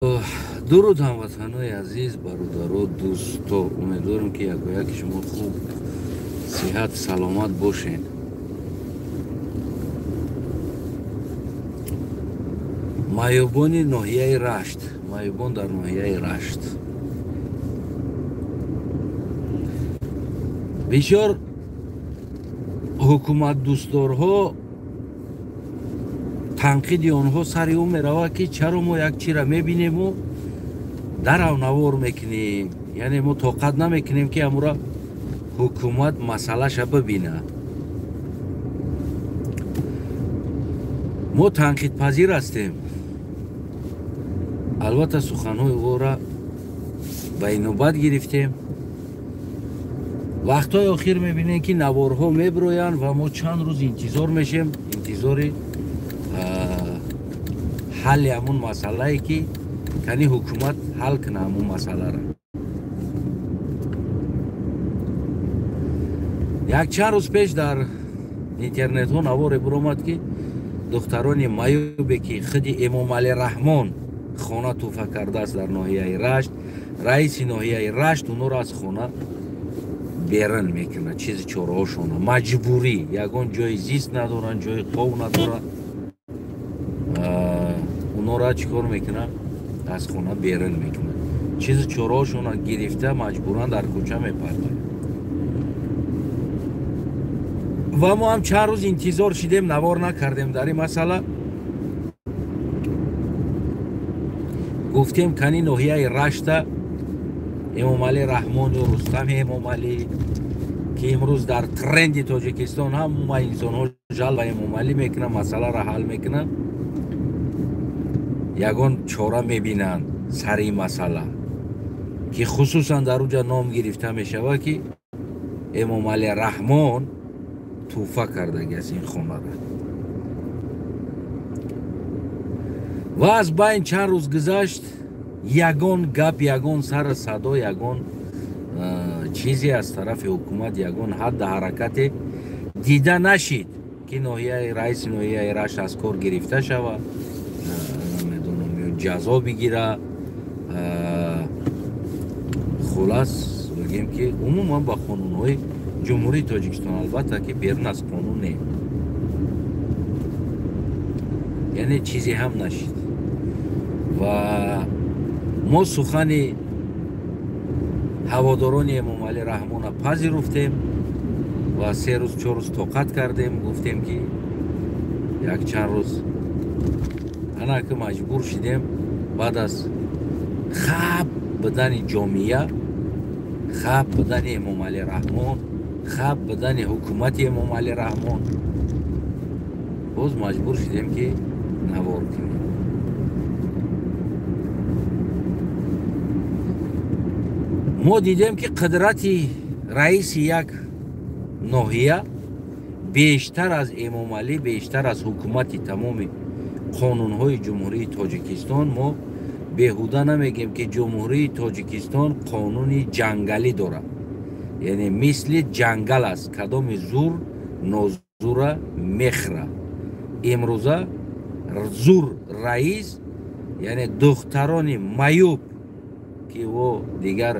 Дуруд, ҳамватанои азиз, бародаро, дӯсто. Умедворам, ки якояки шумо хуб, сиҳат, саломат бошед. Маёбони ноҳияи Рашт, маёбон дар ноҳияи Рашт. Бисёр ҳукуматдӯстдорҳо танқиди онҳо сари ӯ меравад, ки чаро мо як чира мебинему дарав навор мекунем, яъне мо тоқат намекунем, ки амура ҳукумат масъалаша бибинад. Мо танқидпазир ҳастем. Албатта, суханҳои ӯро ба инобат гирифтем. Вақтҳои охир мебинем, ки наворҳо мебироянд ва мо чанд рӯз интизор мешем, интизори ҳалли ҳамун масъалае, ки кани ҳукумат ҳал куна ҳамун масъаларо. Якчанд рӯз пеш дар интернетҳо наворе биромад, ки духтарони маюбе, ки худи Эмомалӣ Раҳмон хона тӯҳфа кардааст дар ноҳияи Рашт, раиси ноҳияи Рашт онҳоро аз хона берун мекунад, чизи чораҳошона маҷбурӣ, ягон ҷои зист надоранд, ҷои хов надоранд. Онҳоро чӣ кор мекунад? Аз хона берун мекунад, чизи чораҳошона гирифта, маҷбуран дар кӯча мепартояд. Ва мо ҳам чанд рӯз интизор шидем, навор накардем дар ин масъала. Гуфтем, кани ноҳияи Рашта Эмомалӣ Раҳмон ё Рустами Эмомалӣ, ки имрӯз дар тренди Тоҷикистон ҳама инсонҳо жалба Эмомалӣ мекунанд, масъаларо ҳал мекунанд, ягон чора мебинанд сари ин масъала, ки хусусан дар уҷа ном гирифта мешавад, ки Эмомалӣ Раҳмон тӯҳфа кардаги аст ин хонара. Ва аз байн чанд рӯз гузашт, ягон гап, ягон сару садо, ягон чизе аз тарафи ҳукумат, ягон ҳадда ҳаракате дида нашид, ки ноҳияи раиси ноҳияи Рашт аз кор гирифта шавад, намедонам, ё ҷазо бигира. Хулас, бигем, ки умуман ба қонунҳои Ҷумҳурии Тоҷикистон, албатта, ки берун аз қонун не, яъне чизе ҳам нашид. Ва мо сухани ҳаводорони Эмомалӣ Раҳмона пазируфтем ва 3 рӯз, 4 рӯз тоқат кардем. Гуфтем, ки якчанд рӯз ана ки маҷбур шидем, баъд аз хаб будани ҷомеа, хаб будани Эмомалӣ Раҳмон, хаб будани ҳукумати Эмомалӣ Раҳмон, боз маҷбур шидем, ки навор кунем. Мо дидем, ки қудрати раиси як ноҳия бештар аз Эмомалӣ, бештар аз ҳукумати тамоми қонунҳои Ҷумҳурии Тоҷикистон. Мо беҳуда намегем, ки Ҷумҳурии Тоҷикистон қонуни ҷангалӣ дорад, яъне мисли ҷангал аст, кадоми зур нозура мехӯра. Имрӯза зур раис, яъне духтарони маюб, ки во дигар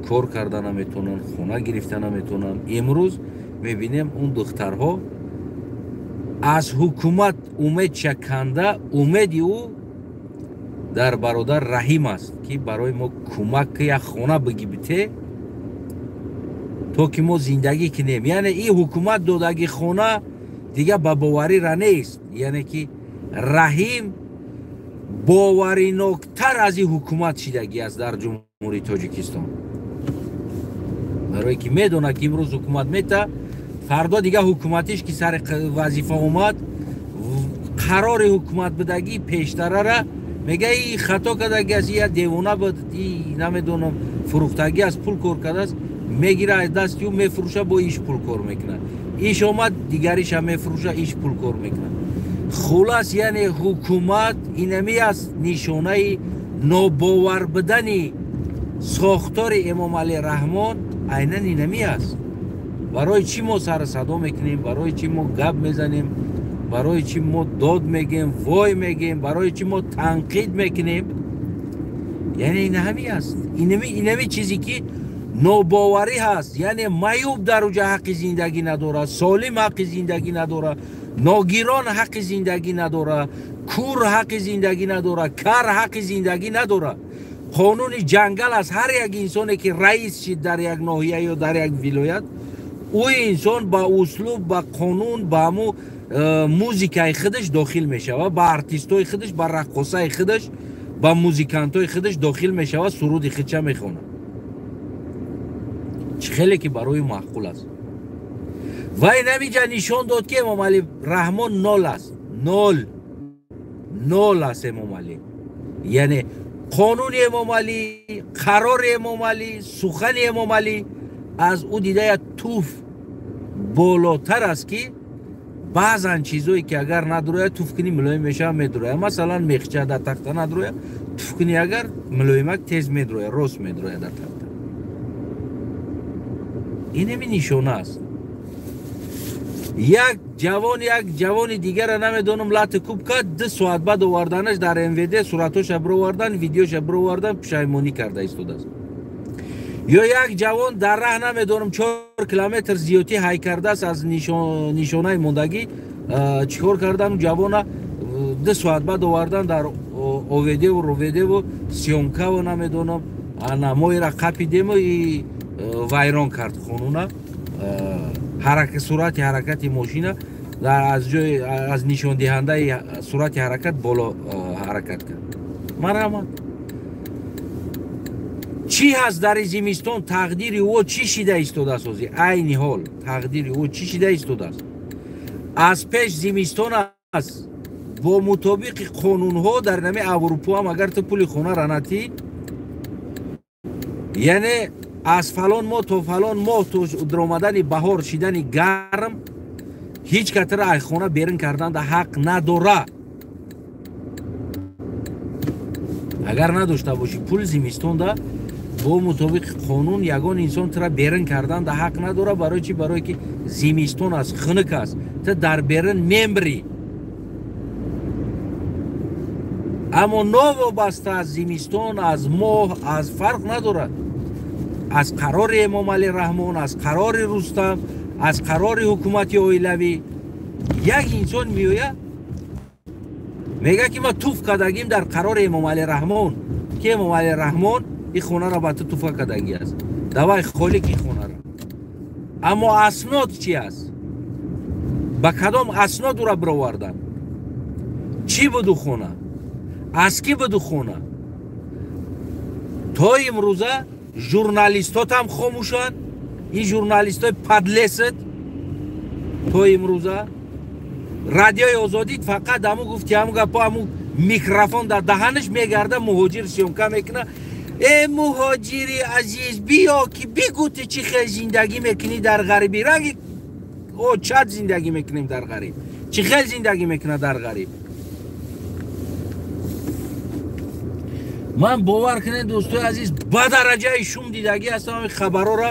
кор карда наметавонанд, хона гирифта наметавонанд, имрӯз мебинем, он духтарҳо аз ҳукумат умедша канда, умеди ӯ дар бародар Раҳим аст, ки барои мо кӯмак, як хона бигибите, то ки мо зиндагӣ кунем. Яъне ин ҳукумат додаги хона дига ба боварира нест, яъне ки Раҳим бовариноктар аз ин ҳукумат шидагӣ аст дар Ҷумҳурии Тоҷикистон, барое ки медонад, ки имрӯз ҳукумат мета, фардо дига ҳукуматиш, ки сари вазифа омад, қарори ҳукумат будагӣ пештарара мега, и хато кардаги аст, я девона буд, и намедонам, фурӯхтагӣ аст, пул кор кардааст. Мегира аз дасти ӯ, мефурӯша, бо иш пул кор мекунад. Иш омад, дигариша мефурӯша, иш пул кор мекунад. Хулас, яъне ҳукумат инами аст, нишонаи нобовар будани сохтори Эмомалӣ Раҳмон айнан инами аст. Барои чӣ мо сару садо мекунем? Барои чӣ мо гап мезанем? Барои чӣ мо дод мегем, вой мегем? Барои чӣ мо танқид мекунем? Яъне ин ҳами аст, инами чизе ки нобоварӣ ҳаст. Яъне маъюб дар уҷа ҳаққи зиндагӣ надорад, солим ҳаққи зиндагӣ надорад, ногирон ҳаққи зиндагӣ надорад, кур ҳаққи зиндагӣ надорад, кар ҳаққи зиндагӣ надорад. Қонуни ҷангал аст. Ҳар як инсоне ки раис шид дар як ноҳия ё дар як вилоят, ӯ инсон ба услуб, ба қонун, ба ҳаму музикаи худаш дохил мешавад, ба артистои худаш, ба раққосаи худаш, ба музикантои худаш дохил мешавад, суруди худша мехонад. Чӣ хеле ки барои маъқул аст. Ва инамиҷа нишон дод ки Эмомалӣ Раҳмон нол аст. Нол. Нол аст Эмомалӣ. Яъне қонуни Эмомалӣ, қарори Эмомалӣ, сухани Эмомалӣ аз ӯ дидая туф болотар аст, ки баъзан чизое ки агар надурояд туф кунӣ мулоим мешавад, медурояд. Масалан мехча дар тахта надурояд, туф кунӣ агар мулоимак тез медурояд, рост медурояд дар тахта. Инами нишона аст. Як ҷавон як ҷавони дигара намедонам лати куб кард, 2 соат баъд оварданаш дар МВД, суратҳоша бировардан, видеоша бировардан, пушаймонӣ карда истодааст. Ё як ҷавон дар раҳ намедонам 4 километр зиёдтӣ ҳай кардааст аз нишонаи мондагӣ, чӣ кор кардан ҷавона 2 соат баъд овардан дар ОВДву РОВДву съёмкаву намедонам ана моира қапидему и вайрон кард қонуна. Суръати ҳаракати мошина аз ҷои аз нишондиҳандаи суръати ҳаракат боло ҳаракат кард. Марҳамат. Чӣ ҳаст дар зимистон? Тақдири ӯ чӣ шида истодааст? Ҳозир айни ҳол тақдири ӯ чӣ шида истодааст? Аз пеш зимистон аст. Бо мутобиқи қонунҳо дар нами Аврупо ҳам агар ту пули хонара натӣ, яъне аз фалон моҳ то фалон моҳ то даромадани баҳор шидани гарм ҳеҷ катра аз хона берун карданда ҳақ надора. Агар надошта бошӣ пул зимистонда бо мутобиқи қонун ягон инсон тура берун карданда ҳақ надора. Барои чӣ? Барое ки зимистон аст, хунук аст, ту дар берун мембрӣ. Аммо новобаста аз зимистон, аз моҳ, аз фарқ надорад. Аз қарори Эмомалӣ Раҳмон, аз қарори Рустам, аз қарори ҳукумати оилавӣ як инсон меояд мегӯяд ки ман туф кардагим дар қарори Эмомалӣ Раҳмон, ки Эмомалӣ Раҳмон ин хонаро ба ту туфа кардагӣ аст, давай холӣ ки хонара. Аммо аснод чӣ аст? Ба кадом аснод ӯра бировардан? Чӣ буду хона? Аз кӣ буду хона? То имрӯза журналистотам хомӯшанд. Ин журналистои подлесет то имрӯза радиои Озодӣ фақат ҳаму гуфти ҳаму гапо, ҳаму микрофон дар даҳанаш мегарда, муҳоҷир съёмка мекуна. Э муҳоҷири азиз, биё ки бигӯ ту чӣ хел зиндагӣ мекунӣ дар ғарибӣ. Ранги очат зиндагӣ мекунем дар ғариб. Чӣ хел зиндагӣ мекуна дар ғариб? Ман бовар кунед дӯстои азиз, ба дараҷаи шум дидагӣ ҳастам ҳамин хабарҳоро.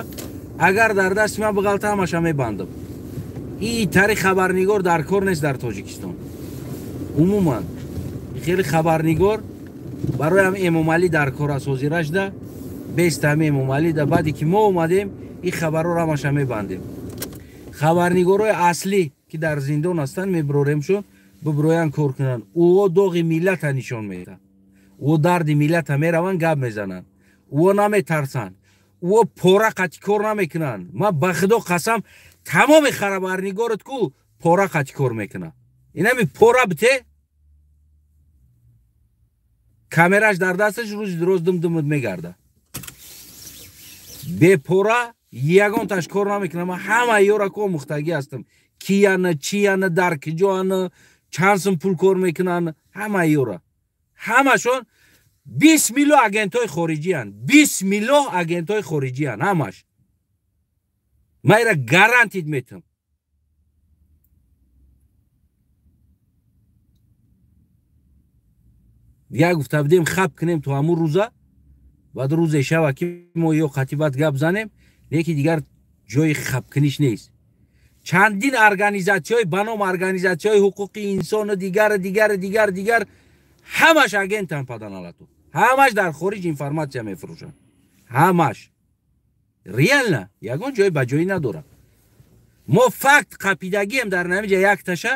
Агар дар дасти ман биғалта ҳамаша мебандам. Ин тари хабарнигор дар кор нест дар Тоҷикистон. Умуман хеле хабарнигор барои ҳам Эмомалӣ дар кор аст ҳозирашда, бест ҳами Эмомалӣ да. Баъде ки мо омадем ин хабарҳоро ҳамаша мебандем. Хабарнигорҳои аслӣ ки дар зиндон ҳастанд мебироремшон, бибироянд кор кунанд. Ӯҳо доғи миллата нишон медиҳанд, ӯ дарди миллата мераванд, гап мезананд, ӯ наметарсанд, ӯ пора қатъи кор намекунанд. Ман ба худо қасам тамоми хабарнигорат ку пора қатъи кор мекунад. Инами пора бите камераш дар дасташ рӯзи роз дум-думат мегарда. Бепора ягонташ кор намекунад. Ман ҳама ёра ку омӯхтагӣ ҳастам, кияна, чияна, дар киҷоана, чанд сум пул кор мекунанд, ҳама ёра. Ҳамашон 20 миллион агентҳои хориҷиянд, 20 миллион агентҳои хориҷиянд ҳамаш. Ман ира гарантид метам. Як гуфта будем хаб кунем то ҳамун рӯза, баъд рӯзе шава ки мо ё қатибат гап занем, леки дигар ҷои хабкуниш нест. Чандин организатсияҳои ба ном организатсияҳои ҳуқуқи инсону дигар дигар дигар дигар ҳамаш агентан паданалату, Ҳамаш дар хориҷ информатсия мефурӯшанд. Ҳамаш. Реально, ягон ҷой ба ҷоӣ надорад. Мо факт қапидагием дар намиҷа якташа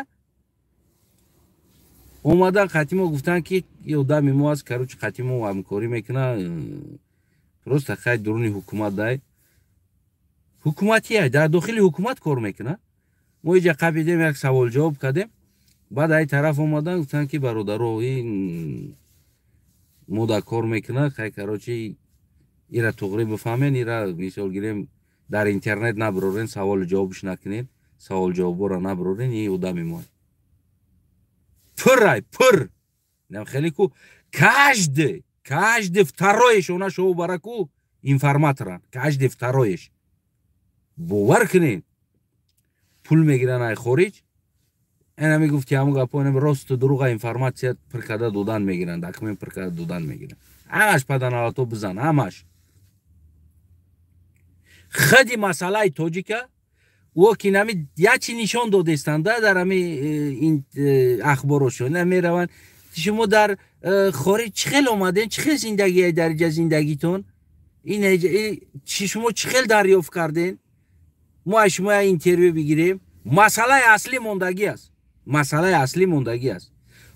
омадан қати мо гуфтан, ки одами мо аст, короче, қати мо ҳамкорӣ мекуна, просто хай дуруни ҳукумат дай. Ҳукуматия, дар дохили ҳукумат кор мекуна. Мо иҷа қапидем, як савол ҷавоб кардем. Баъд ай тараф омадан гуфтан, ки бародаро, ин мода кор мекуна, хай, короче, ира туғрӣ бифаҳмен, ира мисол гирем, дар интернет набурорен, саволу ҷавобш накунед, савол ҷавобора набурорен, ин одами мо. Пурай, пур. Хеле ку каждый второй ш она шоу бараку информаторан, каждый второй ш. Бовар кунед, пул мегиран ай хориҷ. Ана мегуфти ҳамун гапо, росту дуруға информатсия пир карда додан мегиранд, документ пир карда додан мегиранд. Ҳамаш паданалато бизан, ҳамаш. Худи масъалаи тоҷика о ки нами ячи нишон додестанда дар ами ин ахборошон мераванд. Шумо дар хориҷ чӣ хел омаден, чӣ хел зиндагие дар иҷа, зиндагитон ин шумо чӣ хел дарёфт карден, мо аз шумо як интервю бигирем. Масъалаи аслӣ мондагӣ аст, масъалаи аслӣ мондагӣ аст.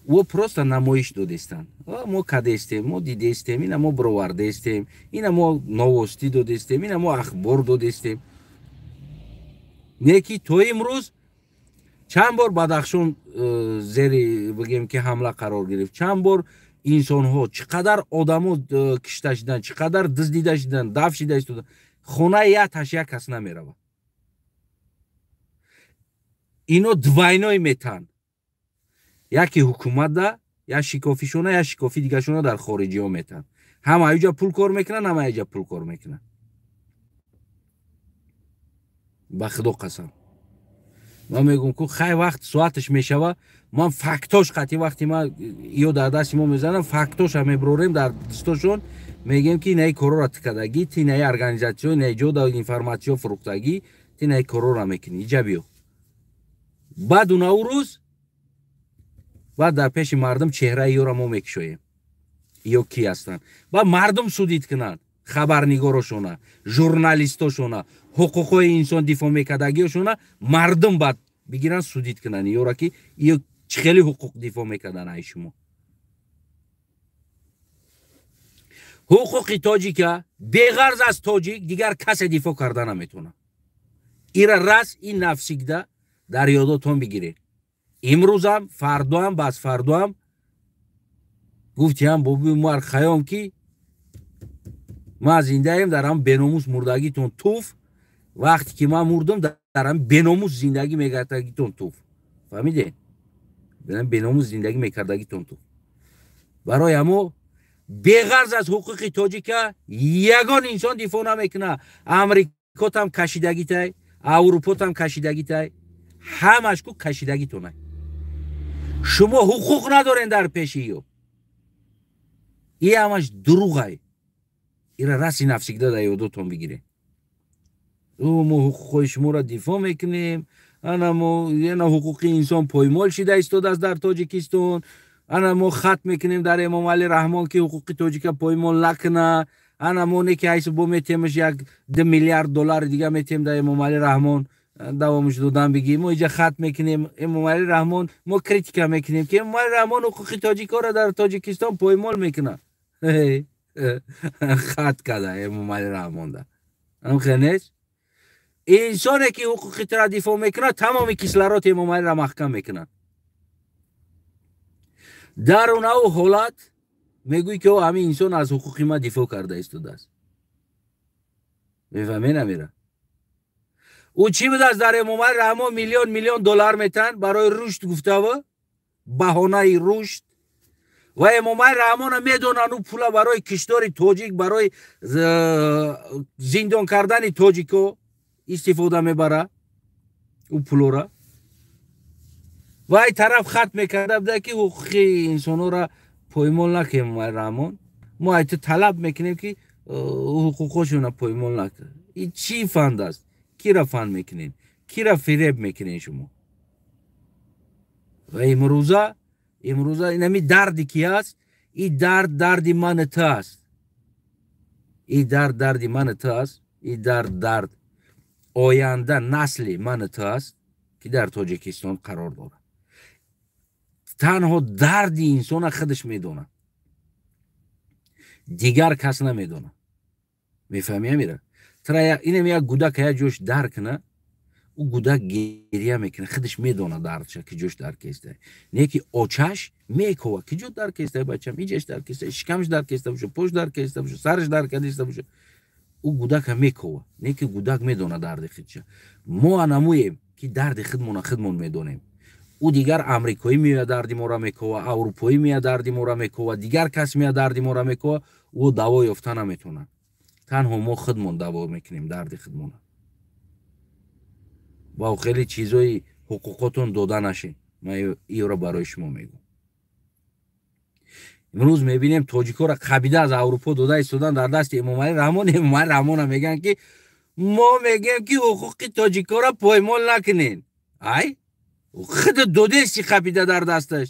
О просто намоиш додестанд: мо кадестем, мо дидестем, ина мо бировардестем, ина мо новости додестем, ина мо ахбор додестем. Не ки то имрӯз чанд бор Бадахшон зери, бигем ки, ҳамла қарор гирифт, чанд бор инсонҳо, чӣ қадар одамо кишта шуданд, чӣ қадар дуздида шуданд, даф шида шуданд, хонаи яташ як кас намеравад. Ино двойной метан: яке ҳукуматда як шикофишона, як шикофи дигашона дар хориҷиҳо метан. Ҳама иҷа пул кор мекунанд, ҳама иҷа пул кор мекунанд. Ба худо қасам, ман мегӯм ку, хай, вақт соаташ мешава, ман фактош қатъи вақти ман ё дар дасти мо мезанам, фактоша мебурорем дар дастошон, мегӯем, ки инаи корора тикадагӣ, ти инаи организатсиё, инаи ҷо да информатсиё фурӯхтагӣ, ти инаи корора мекунӣ, иҷа биё. Баъд унау рӯз баъд дар пеши мардум чеҳраи ёра мо мекушоем, ё кӣ ҳастанд. Баъд мардум судить кунанд хабарнигорошона, журналистошона, ҳуқуқҳои инсон дифоъ мекардагиошона. Мардум баъд бигиранд, судить кунанд ёра, ки ё чӣ хеле ҳуқуқ дифоъ мекардан. Ай шумо ҳуқуқи тоҷика беғарз аз тоҷик дигар касе дифоъ карда наметавонад. Ира раз ин навсигда дар ёдотон бигиред. Имрӯзам, фардоам, басфардоам гуфтиам боби Умар Хаём, ки ман зиндаем, дар ҳам беномус мурдагитон туф. Вақте ки ман мурдам, дар ҳам беномус зиндагӣ мекардагитон туф. Фаҳмидед? Беномус зиндагӣ мекардагитон туф. Барои ҳамо беғарз аз ҳуқуқи тоҷика ягон инсон дифоъ намекуна. Амрикотам кашидагитай, Аврупотам кашидагитай, ҳамаш ку кашидагитонай. Шумо ҳуқуқ надорен дар пеши ё. И ҳамаш дурӯғай. Ира раси нафсигда дар ёдотон бигиред. Мо ҳуқуқҳои шуморо дифоъ мекунем, ана мо, ана ҳуқуқи инсон поймол шида истодааст дар Тоҷикистон, ана мо хат мекунем дар Эмомалӣ Раҳмон, ки ҳуқуқи тоҷика поймол накуна, ана мо не ки ҳайсу бо метемаш 1-2 миллиард доллари дига метем дар Эмомалӣ Раҳмон, давомаш додан бигӣ. Мо иҷа хат мекунем Эмомалӣ Раҳмон, мо критика мекунем, ки Эмомалӣ Раҳмон ҳуқуқи тоҷикоро дар Тоҷикистон поймол мекунад. Хат када Эмомалӣ Раҳмонда, ҳамхел нест? Инсоне ки ҳуқуқи тура дифоъ мекунад, тамоми кислороди Эмомалиро маҳкам мекунад. Дар унаву ҳолат мегӯӣ, ки о, ҳамин инсон аз ҳуқуқи ман дифоъ карда истодааст. Мефаҳме намера? Ӯ чӣ будааст? Дар Эмомали Раҳмон миллион миллион доллар метаҳанд барои рушд гуфтаву баҳонаи рушд, ва Эмомали Раҳмона медонанд, ӯ пула барои киштори тоҷик, барои зиндон кардани тоҷико истифода мебара ӯ пулора. Ва ай тараф хат мекарда буда, ки ҳуқуқи инсонҳоро поймол накунем, Эмомали Раҳмон, мо ай ту талаб мекунем, ки ҳуқуқҳошона поймол накун. Ин чӣ фанд аст? Кира фанд мекунед, кира фиреб мекунед шумо? Ва имрӯза инами дарде ки ҳаст, И дард дарди мани ту аст. И дард дарди мани ту аст. И дард дард оянда насли мани ту аст, ки дар Тоҷикистон қарор дорад. Танҳо дарди инсона худаш медонад, дигар кас намедонад. Мефаҳмӣ амира? Тра инам як гӯдак як ҷош дар кина, ӯ гӯдак гиря мекунад, худаш медонад дардша ки ҷош дар кеста. Не ки очаш мекова, ки ҷо дар кеста бачам, иҷаш дар кеста, шикамаш дар кеста боша, пош дар кеста боша, сараш дар кеста боша. Ӯ гӯдака мекова, не ки гӯдак медонад дарди худша. Мо анамуем ки дарди худмона худмон медонем. Ӯ дигар амрикоӣ меояд дарди моро мекова, аврупоӣ меояд дарди моро мекова, дигар кас меояд дарди моро мекова, ӯ даво ёфта наметавонад. Танҳо мо худмон даво мекунем дарди худмона. Ва хеле чизои ҳуқуқотон дода нашед. Ман инро барои шумо мегӯм. Имрӯз мебинем тоҷикоро қабида аз Аврупо дода истодан дар дасти Эмомалӣ Раҳмон. Эмомалӣ Раҳмона мегӯянд ки мо мегӯем ки ҳуқуқи тоҷикоро поймол накунед. Ай? Худ додести қабида дар дасташ.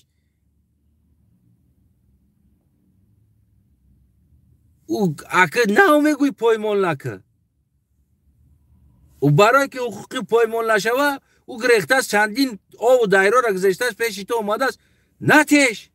Ӯ ака нав мегӯй поймол накун. Ӯ барое ки ҳуқуқи поймол нашава, ӯ гирехтааст чандин ову дайроро гузаштааст, пеши ту омадааст, натеш.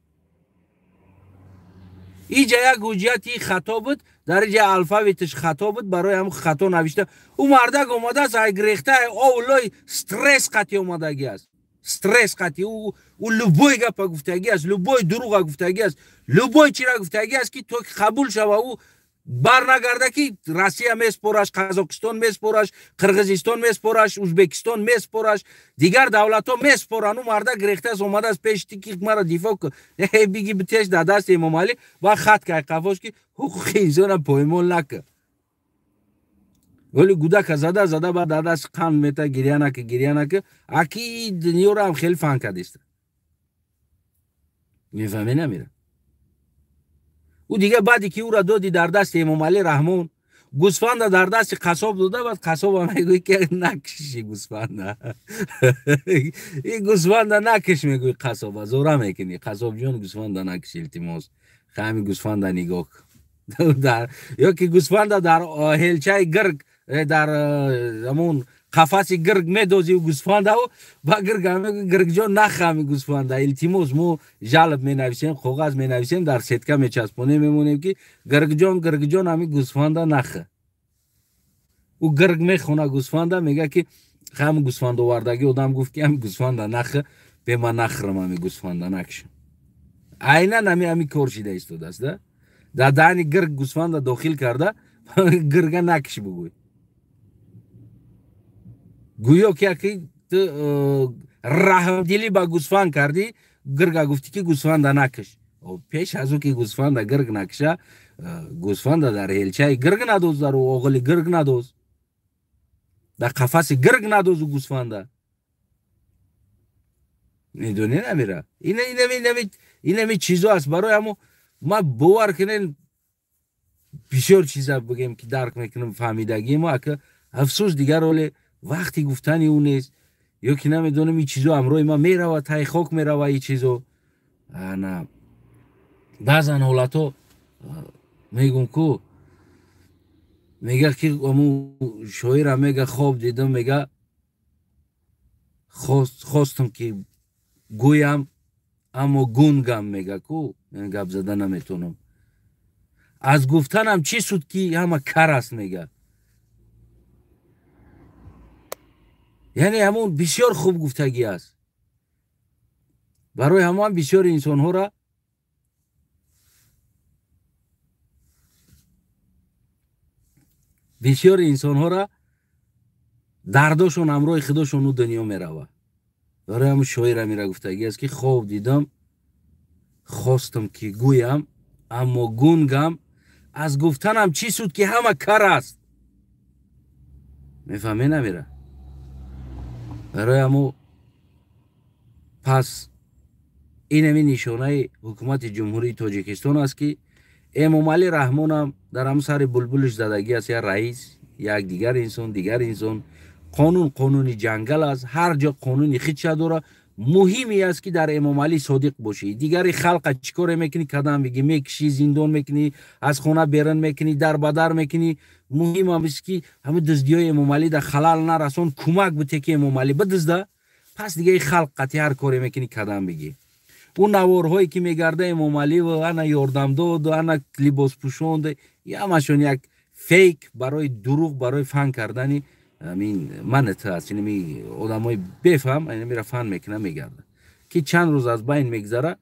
Иҷа як ҳуҷҷати хато буд, дар иҷа алфавиташ хато буд, барои ҳамн хато навишта. Ӯ мардак омадааст, ай гирехта, ай ову лой стресс қатъи омадагӣ аст. Стресс қатъи ӯ любой гапа гуфтагӣ аст, любой дурӯға гуфтагӣ аст, любой чира гуфтагӣ аст ки то ки қабул шава ӯ барнагарда ки Россия меспораш, Қазоқистон меспораш, Қирғизистон меспораш, Узбекистон меспораш, дигар давлатҳо меспоранд. Ӯ мардак гирехтааст, омадааст пеши ти ки маро дифоъ кун. Э биги битеш дар дасти Эмомалӣ ва хат кай қафош ки ҳуқуқи инсона поймол накун. Вале гӯдака зада зада баъд дар даст қанд мета, гиря нака, гиря нака, аки дунёро ҳам хеле фан кардиста. Мефаҳмӣ намира? Ӯ дига баъде ки ӯра доди дар дасти Эмомалӣ Раҳмон, гӯсфанда дар дасти қассоб дода, баъд қассоба мегӯй ки накиши гӯсфанда. Ин гӯсфанда накиш мегӯй қассоба, зора мекунӣ. Қассобҷон гӯсфанда накиш, илтимос. Ҳамин гӯсфанда нигоҳ кун. Ё ки гӯсфанда дар ҳелчаи гирг, дар ҳамон қафаси гирг медозӣ гӯсфандау, ба гирг мегӯй гиргҷон нахами гӯсфанда, илтимос. Мо жалоб менависем, коғаз менависем, дар сетка мечаспонем, мемонем ки гиргҷон, гиргҷон ҳами гӯсфанда нахы. Ӯ гирг мехона гӯсфанда, мега ки ҳами гӯсфандовардагӣ одам гуфт ки ҳами гӯсфанда нахы, бе ман нахӯрам ҳами гӯсфанда накшам. Айнан ҳами кор шида истодааст, да? Дар даҳани гирг гӯсфанда дохил карда, гирга накиш бугӯй. Гӯё ки яки ту раҳмдилӣ ба гӯсфанд кардӣ, гирга гуфтӣ ки гӯсфанда накиш. Пеш аз ӯ ки гӯсфанда гирг накиша, гӯсфанда дар ҳелчаи гирг надоз, дар оғили гирг надоз, дар қафаси гирг надозу гӯсфанда. Медонӣ намира? Инами чизо аст. Барои ҳамо ман бовар кунен бисёр чиза бигем ки дарк мекунам фаҳмидагимо, ака афсӯс дигар оле вақти гуфтани ӯ нест, ё ки намедонам ин чизо ҳамроҳи ман мерава, таи хок мерава ин чизо. Ана баъзан ҳолатҳо мегӯм ку, мега ки ҳамун шоира мега хоб дидам, мега хостам ки гӯям, аммо гунгам, мега ку гап зада наметавонам. Аз гуфтанам чӣ суд ки ҳама кар аст, мега. Яъне ҳамон бисёр хуб гуфтагӣ аст. Барои ҳамон бисёри инсонҳоро дардошон ҳамроҳи худошон ӯ дунё мерава. Барои ҳамон шоира мера гуфтагӣ аст ки хоб дидам, хостам ки гӯям, аммо гунгам, аз гуфтанам чӣ суд ки ҳама кар аст. Мефаҳмӣ намира? Барои ҳамо пас инами нишонаи ҳукумати Ҷумҳурии Тоҷикистон аст ки Эмомалӣ Раҳмонам дар ҳамн сари булбулиш задагӣ аст, як раис, як дигар инсон, дигар инсон. Қонун қонуни ҷангал аст, ҳар ҷо қонуни худша дорад. Муҳиме аст, ки дар Эмомалӣ содиқ бошӣ. Дигари халқа чӣ коре мекунӣ, кадам бигӣ, мекишӣ, зиндон мекунӣ, аз хона берун мекунӣ, дар ба дар мекунӣ. Муҳим аст, ки ҳамин дуздиҳои Эмомалӣ дар халал нарасон, кӯмак буте, ки Эмомалӣ бидузда. Пас дигаи халқ қати ҳар коре мекунӣ, кадам бигӣ. Ӯ наворҳое, ки мегарда Эмомалӣ ана ёрдам доду, ана либоспӯшонд, ҳамашон як фейк барои дурӯғ, барои фан кардани амин манат аст. Инами одамои бефаҳм инамира фан мекуна, мегарда, ки чанд рӯз аз байн мегзара.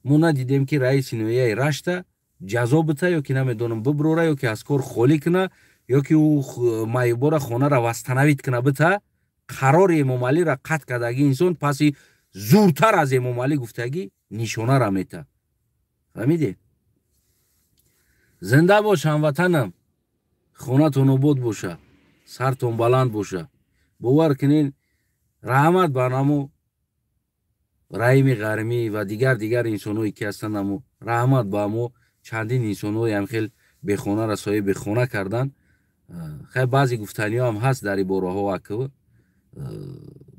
Мо надидем, ки раиси ноҳияи Рашта ҷазо бита ё ки намедонам биброра, ё ки аз кор холӣ куна, ё ки ӯ маъюбора хонара восстановить куна бита. Қарори Эмомалиро қатъ кардаги инсон паси зуртар аз Эмомалӣ гуфтагӣ нишонара мета. Фаҳмидед? Зинда бош, ҳамватанам, хонатон обод боша, сартон баланд боша. Бовар кунен, раҳмат ба намо Раҳими Ғармӣ ва дигар инсонҳое, ки ҳастанд. Амо раҳмат ба мо чандин инсонҳое ҳам хел бехонара соҳиби хона кардан. Хай, баъзе гуфтаниҳо ҳам ҳаст дар ин бораҳо. Акв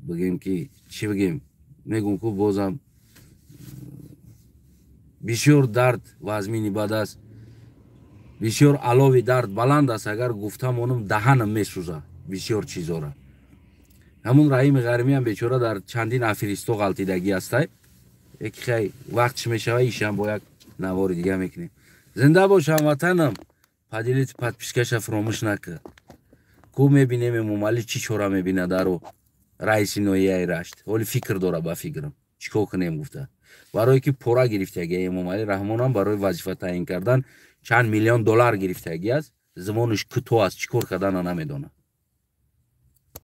бигем, ки чӣ бигем, мегӯм ку, бозам бисёр дард вазмини бад аст, бисёр алови дард баланд аст. Агар гуфта монам, даҳанам месӯза. Бисёр чизора ҳамун Раҳими Ғармиам бечора дар чандин аферисто ғалтидагӣ ҳастай. Яки хай, вақт чӣ мешава, ишам бо як навори дига мекунем. Зинда бош, ҳамватанам, поделить, подпискаша фуромӯш накар. Ку мебинем, Эмомалӣ чӣ чора мебина дару раиси ноҳияи Рашт. Ҳоли фикр дора, ба фикрам, чӣ кор кунем гуфта, барое ки пора гирифтагӣ Эмомалӣ Раҳмонам барои вазифа таъин кардан чанд миллион доллар гирифтагӣ аст. Зимонаш кӯтоҳ аст, чӣ кор кардана намедонад.